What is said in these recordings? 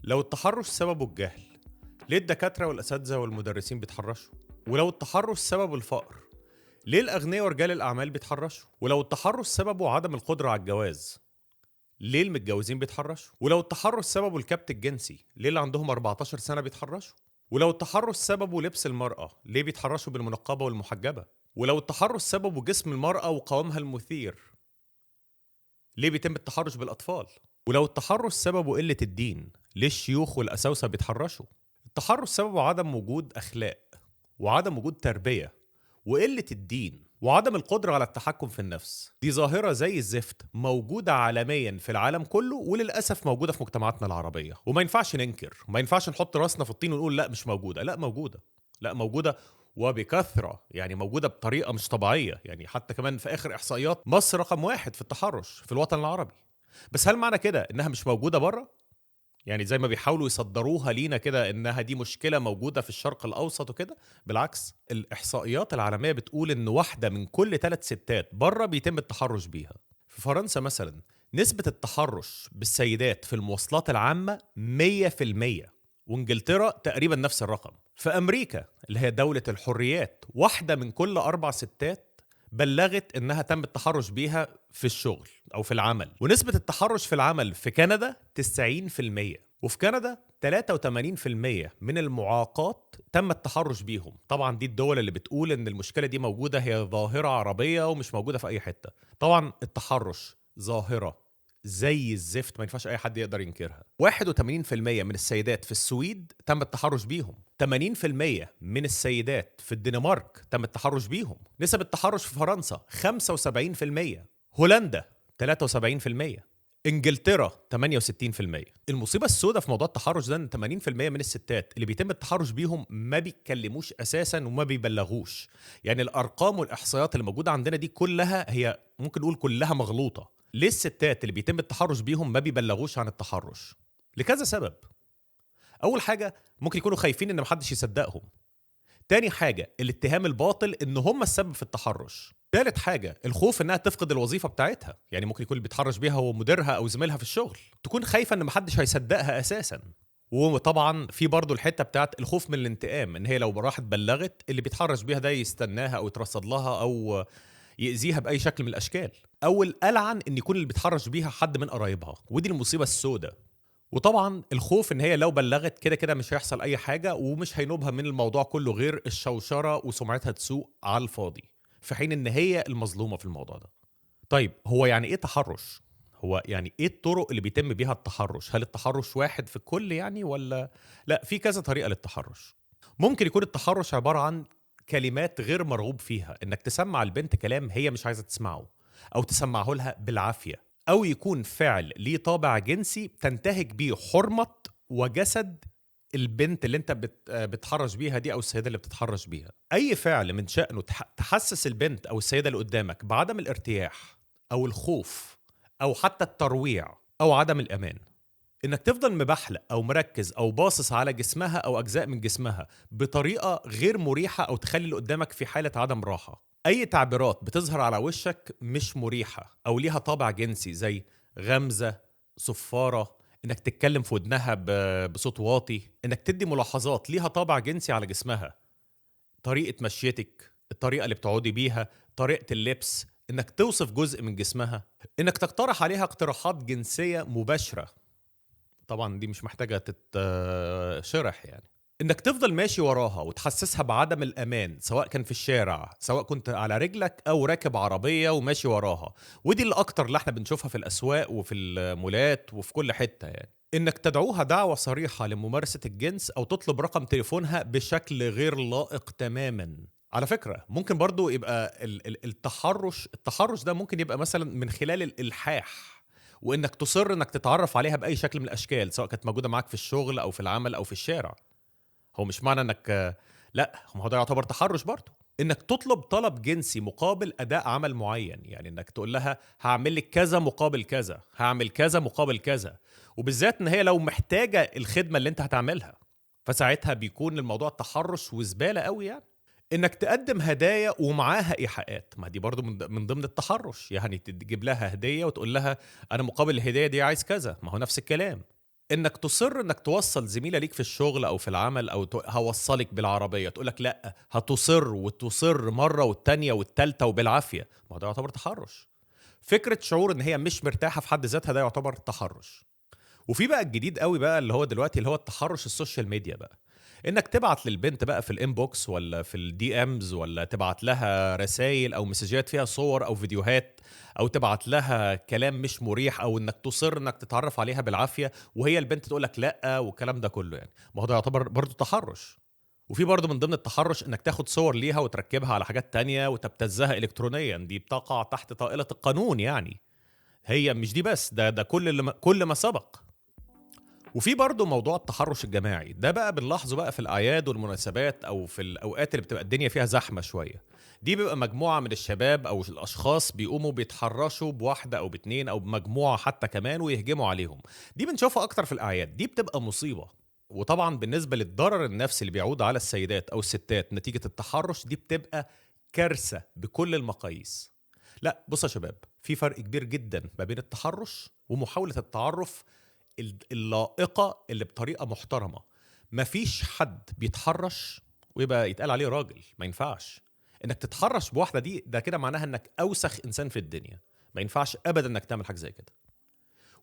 لو التحرش سببه الجهل، ليه الدكاترة والأساتذة والمدرسين بيتحرشوا؟ ولو التحرش سببه الفقر، ليه الأغنياء ورجال الأعمال بيتحرشوا؟ ولو التحرش سببه عدم القدرة على الجواز، ليه المتجوزين بيتحرشوا؟ ولو التحرش سببه الكبت الجنسي، ليه اللي عندهم 14 سنة بيتحرشوا؟ ولو التحرش سببه لبس المرأة، ليه بيتحرشوا بالمنقبة والمحجبة؟ ولو التحرش سببه جسم المرأة وقوامها المثير، ليه بيتم التحرش بالأطفال؟ ولو التحرش سببه قلة الدين، ليه الشيوخ والأساوسة بيتحرشوا؟ التحرش سببه عدم وجود أخلاق وعدم وجود تربية وقلة الدين وعدم القدرة على التحكم في النفس. دي ظاهرة زي الزفت موجودة عالميا في العالم كله، وللأسف موجودة في مجتمعاتنا العربية، وما ينفعش ننكر، وما ينفعش نحط راسنا في الطين ونقول لا مش موجودة. لا موجودة، لا موجودة وبكثرة، يعني موجودة بطريقة مش طبيعية. يعني حتى كمان في آخر إحصائيات مصر رقم 1 في التحرش في الوطن العربي. بس هل معنى كده إنها مش موجودة بره؟ يعني زي ما بيحاولوا يصدروها لينا كده إنها دي مشكلة موجودة في الشرق الأوسط وكده. بالعكس، الإحصائيات العالمية بتقول إن 1 من كل 3 ستات بره بيتم التحرش بيها. في فرنسا مثلا نسبة التحرش بالسيدات في المواصلات العامة 100%، وإنجلترا تقريبا نفس الرقم. في أمريكا اللي هي دولة الحريات، 1 من كل 4 ستات بلغت إنها تم التحرش بيها في الشغل أو في العمل. ونسبة التحرش في العمل في كندا 90%، وفي كندا 83% من المعاقات تم التحرش بيهم. طبعا دي الدول اللي بتقول إن المشكلة دي موجودة هي ظاهرة عربية ومش موجودة في أي حتة. طبعا التحرش ظاهرة زي الزفت، ما ينفعش أي حد يقدر ينكرها. 81% من السيدات في السويد تم التحرش بيهم، 80% من السيدات في الدنمارك تم التحرش بيهم. نسب التحرش في فرنسا 75%، هولندا 73%، انجلترا 68%. المصيبة السوداء في موضوع التحرش ده ان 80% من الستات اللي بيتم التحرش بيهم ما بيتكلموش اساسا وما بيبلغوش. يعني الارقام والاحصائيات اللي موجودة عندنا دي كلها هي ممكن نقول كلها مغلوطة. ليه الستات اللي بيتم التحرش بيهم ما بيبلغوش عن التحرش؟ لكذا سبب. اول حاجة ممكن يكونوا خايفين ان محدش يصدقهم. تاني حاجة الاتهام الباطل ان هم السبب في التحرش. تالت حاجة الخوف انها تفقد الوظيفة بتاعتها، يعني ممكن يكون اللي بيتحرش بيها هو مديرها او زميلها في الشغل، تكون خايفة ان محدش هيصدقها اساسا. وطبعا في برضو الحتة بتاعت الخوف من الانتقام، ان هي لو راحت بلغت اللي بيتحرش بيها ده يستناها او يترصد لها او يأذيها بأي شكل من الأشكال، أو الألعن إن يكون اللي بيتحرش بيها حد من قرايبها، ودي المصيبة السوداء. وطبعا الخوف إن هي لو بلغت كده كده مش هيحصل أي حاجة ومش هينوبها من الموضوع كله غير الشوشرة وسمعتها تسوء على الفاضي، في حين إن هي المظلومة في الموضوع ده. طيب هو يعني إيه تحرش؟ هو يعني إيه الطرق اللي بيتم بيها التحرش؟ هل التحرش واحد في الكل يعني ولا لا؟ في كذا طريقة للتحرش. ممكن يكون التحرش عبارة عن كلمات غير مرغوب فيها، انك تسمع البنت كلام هي مش عايزة تسمعه او تسمعه لها بالعافية، او يكون فعل ليه طابع جنسي تنتهك بيه حرمة وجسد البنت اللي انت بتحرش بيها دي او السيدة اللي بتتحرش بيها. اي فعل من شأنه تحسس البنت او السيدة اللي قدامك بعدم الارتياح او الخوف او حتى الترويع او عدم الامان. انك تفضل مبحلق او مركز او باصص على جسمها او اجزاء من جسمها بطريقة غير مريحه او تخلي اللي قدامك في حاله عدم راحة. اي تعبيرات بتظهر على وشك مش مريحه او ليها طابع جنسي زي غمزه، صفارة، انك تتكلم في ودنها بصوت واطي، انك تدي ملاحظات ليها طابع جنسي على جسمها، طريقه مشيتك، الطريقة اللي بتقعدي بيها، طريقه اللبس، انك توصف جزء من جسمها، انك تقترح عليها اقتراحات جنسية مباشرة، طبعا دي مش محتاجة تتشرح. يعني انك تفضل ماشي وراها وتحسسها بعدم الامان سواء كان في الشارع، سواء كنت على رجلك او راكب عربية وماشي وراها، ودي الاكتر اللي احنا بنشوفها في الاسواق وفي المولات وفي كل حتة. يعني انك تدعوها دعوة صريحة لممارسة الجنس او تطلب رقم تليفونها بشكل غير لائق تماما. على فكرة ممكن برضو يبقى التحرش ده ممكن يبقى مثلا من خلال الالحاح، وانك تصر انك تتعرف عليها باي شكل من الاشكال، سواء كانت موجودة معاك في الشغل او في العمل او في الشارع. هو مش معنى انك لا، هو ده يعتبر تحرش برضه. انك تطلب طلب جنسي مقابل اداء عمل معين، يعني انك تقول لها هعمل لك كذا مقابل كذا، هعمل كذا مقابل كذا، وبالذات ان هي لو محتاجه الخدمة اللي انت هتعملها، فساعتها بيكون الموضوع تحرش وزباله قوي. يعني انك تقدم هدايا ومعاها ايحاءات، ما دي برضو من ضمن التحرش، يعني تجيب لها هديه وتقول لها انا مقابل الهدية دي عايز كذا، ما هو نفس الكلام. انك تصر انك توصل زميله ليك في الشغل او في العمل، او هوصلك بالعربية، تقول لك لا، هتصر وتصر مرة والتانية والتالتة وبالعافيه، ما ده يعتبر تحرش. فكرة شعور ان هي مش مرتاحة في حد ذاتها ده يعتبر تحرش. وفي بقى الجديد قوي بقى اللي هو دلوقتي اللي هو التحرش ال social media بقى، انك تبعت للبنت بقى في ال inbox ولا في ال DMs، ولا تبعت لها رسائل او مسجات فيها صور او فيديوهات، او تبعت لها كلام مش مريح، او انك تصر انك تتعرف عليها بالعافية وهي البنت تقول لك لا والكلام ده كله، يعني ما هو ده يعتبر برضه تحرش. وفي برضه من ضمن التحرش انك تاخد صور ليها وتركبها على حاجات تانية وتبتزها الكترونيا، دي بتقع تحت طائلة القانون يعني. هي مش دي بس، ده كل ما سبق. وفي برضه موضوع التحرش الجماعي ده بقى بنلاحظه بقى في الأعياد والمناسبات، أو في الأوقات اللي بتبقى الدنيا فيها زحمة شوية. دي بيبقى مجموعة من الشباب أو الأشخاص بيقوموا بيتحرشوا بواحدة أو باتنين أو بمجموعة حتى كمان ويهجموا عليهم. دي بنشوفها أكتر في الأعياد، دي بتبقى مصيبة. وطبعا بالنسبة للضرر النفسي اللي بيعود على السيدات أو الستات نتيجة التحرش، دي بتبقى كارثة بكل المقاييس. لا بص يا شباب، في فرق كبير جدا ما بين التحرش ومحاولة التعرف اللائقة اللي بطريقة محترمة. مفيش حد بيتحرش ويبقى يتقال عليه راجل، ما ينفعش انك تتحرش بواحدة، دي ده كده معناها انك اوسخ انسان في الدنيا، ما ينفعش ابدا انك تعمل حاجة زي كده.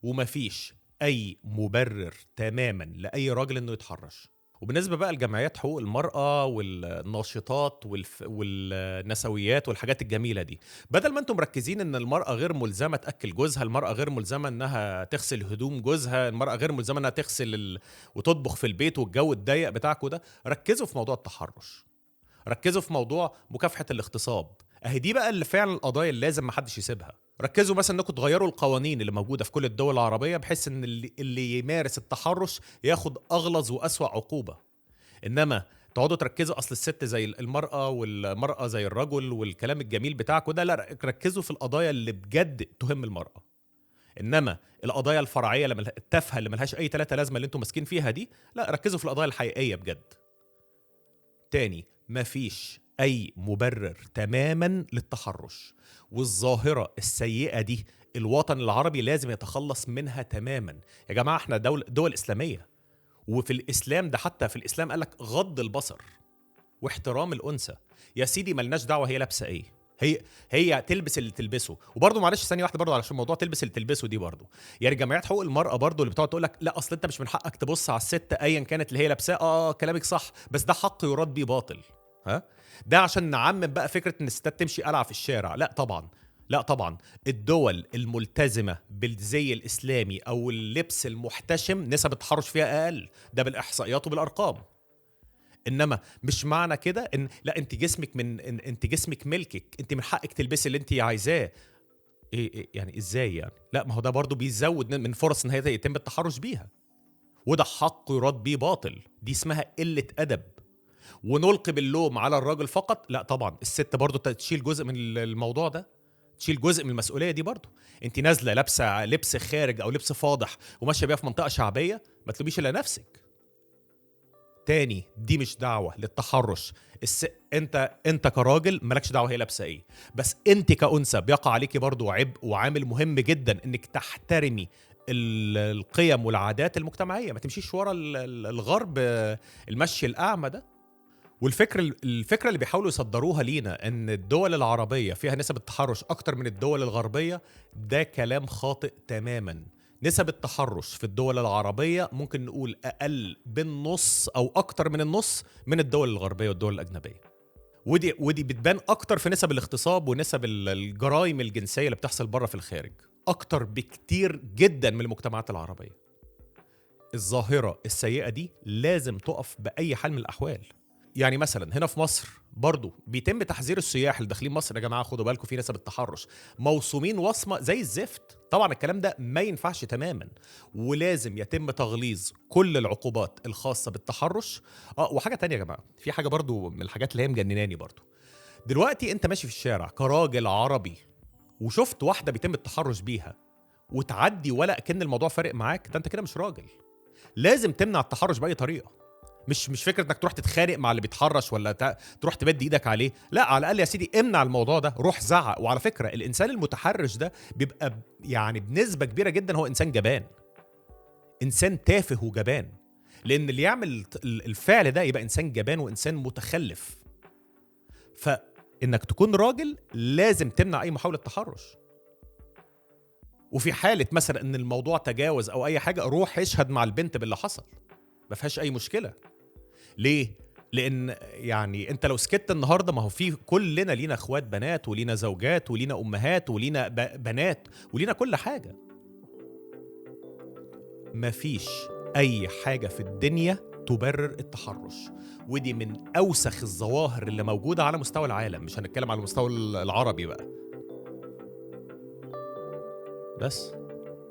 ومفيش اي مبرر تماما لاي راجل انه يتحرش. وبالنسبة بقى لجمعيات حقوق المرأة والناشطات والنسويات والحاجات الجميلة دي، بدل ما انتم مركزين ان المرأة غير ملزمة تأكل جوزها، المرأة غير ملزمة انها تغسل هدوم جوزها، المرأة غير ملزمة انها تغسل وتطبخ في البيت والجو الضيق بتاعكم ده، ركزوا في موضوع التحرش، ركزوا في موضوع مكافحة الاغتصاب. اهي دي بقى اللي فعلا القضايا اللي لازم محدش يسيبها. ركزوا مثلا انكم تغيروا القوانين اللي موجودة في كل الدول العربية بحيث ان اللي يمارس التحرش ياخد اغلظ واسوأ عقوبه. انما تقعدوا تركزوا اصل الست زي المراة والمراة زي الرجل والكلام الجميل بتاعكم ده، لا، ركزوا في القضايا اللي بجد تهم المراة. انما القضايا الفرعية التافهة اللي ملهاش اي ثلاثة لازمه اللي انتم ماسكين فيها دي، لا، ركزوا في القضايا الحقيقية بجد. تاني، مفيش أي مبرر تماما للتحرش، والظاهرة السيئة دي الوطن العربي لازم يتخلص منها تماما. يا جماعة احنا دول إسلامية، وفي الإسلام ده حتى في الإسلام قالك غض البصر واحترام الأنثى. يا سيدي ملناش دعوة هي لابسة إيه، هي تلبس اللي تلبسه. وبرضه معلش ثانية واحدة برضه علشان موضوع تلبس اللي تلبسه دي برضه، يعني جمعيات حقوق المرأة برضه اللي بتقعد تقول لك لا أصل أنت مش من حقك تبص على الست أيا كانت اللي هي لابساه، كلامك صح، بس ده حق يراد بيه باطل. ها ده عشان نعمم بقى فكرة ان الستات تمشي قلعة في الشارع. لا طبعا، لا طبعا. الدول الملتزمة بالزي الإسلامي أو اللبس المحتشم نسب التحرش فيها أقل، ده بالإحصائيات وبالأرقام. إنما مش معنى كده إن لا أنت جسمك من أنت جسمك ملكك، أنت من حقك تلبسي اللي أنت عايزاه. إيه يعني إزاي يعني؟ لا، ما هو ده برضو بيزود من فرص إن هي يتم التحرش بيها، وده حق يراد بيه باطل، دي اسمها قلة أدب. ونلقي باللوم على الراجل فقط؟ لا طبعا، الست برضو تشيل جزء من الموضوع ده، تشيل جزء من المسؤولية دي برضو. انت نازلة لابسة لبس خارج او لبس فاضح وماشية بيها في منطقة شعبية، ما تلوميش الا نفسك. تاني، دي مش دعوة للتحرش. انت كراجل مالكش دعوة هي لابسة ايه، بس انت كأنثى بيقع عليكي برضو عبء وعامل مهم جدا انك تحترمي القيم والعادات المجتمعية، ما تمشيش ورا الغرب المشي الأعمى ده. والفكرة اللي بيحاولوا يصدروها لينا ان الدول العربية فيها نسب التحرش اكتر من الدول الغربية، ده كلام خاطئ تماما. نسب التحرش في الدول العربية ممكن نقول اقل بالنص او اكتر من النص من الدول الغربية والدول الاجنبية. ودي بتبان اكتر في نسب الاغتصاب ونسب الجرائم الجنسية اللي بتحصل بره في الخارج، اكتر بكتير جدا من المجتمعات العربية. الظاهرة السيئة دي لازم تقف بأي حال من الأحوال. يعني مثلا هنا في مصر برضو بيتم تحذير السياح اللي داخلين مصر، يا جماعة خدوا بالكم في نسب التحرش، موسومين وصمة زي الزفت. طبعا الكلام ده ما ينفعش تماما، ولازم يتم تغليظ كل العقوبات الخاصة بالتحرش. وحاجة تانية يا جماعة، في حاجة برضو من الحاجات اللي هي مجنناني برضو. دلوقتي انت ماشي في الشارع كراجل عربي وشفت واحدة بيتم التحرش بيها وتعدي ولا كأن الموضوع فارق معاك، ده انت كده مش راجل. لازم تمنع التحرش بأي طريقة. مش فكرة انك تروح تتخانق مع اللي بيتحرش ولا تروح تمد ايدك عليه، لا، على الاقل يا سيدي امنع الموضوع ده، روح زعق. وعلى فكرة الانسان المتحرش ده بيبقى يعني بنسبة كبيرة جدا هو انسان جبان. انسان تافه وجبان، لان اللي يعمل الفعل ده يبقى انسان جبان وانسان متخلف. فانك تكون راجل لازم تمنع اي محاولة تحرش. وفي حاله مثلا ان الموضوع تجاوز او اي حاجة، روح اشهد مع البنت باللي حصل، ما فيهاش اي مشكلة. ليه؟ لان يعني انت لو سكت النهارده، ما هو في كلنا لينا اخوات بنات ولينا زوجات ولينا امهات ولينا بنات ولينا كل حاجة. مفيش اي حاجة في الدنيا تبرر التحرش، ودي من اوسخ الظواهر اللي موجودة على مستوى العالم، مش هنتكلم على المستوى العربي بقى. بس.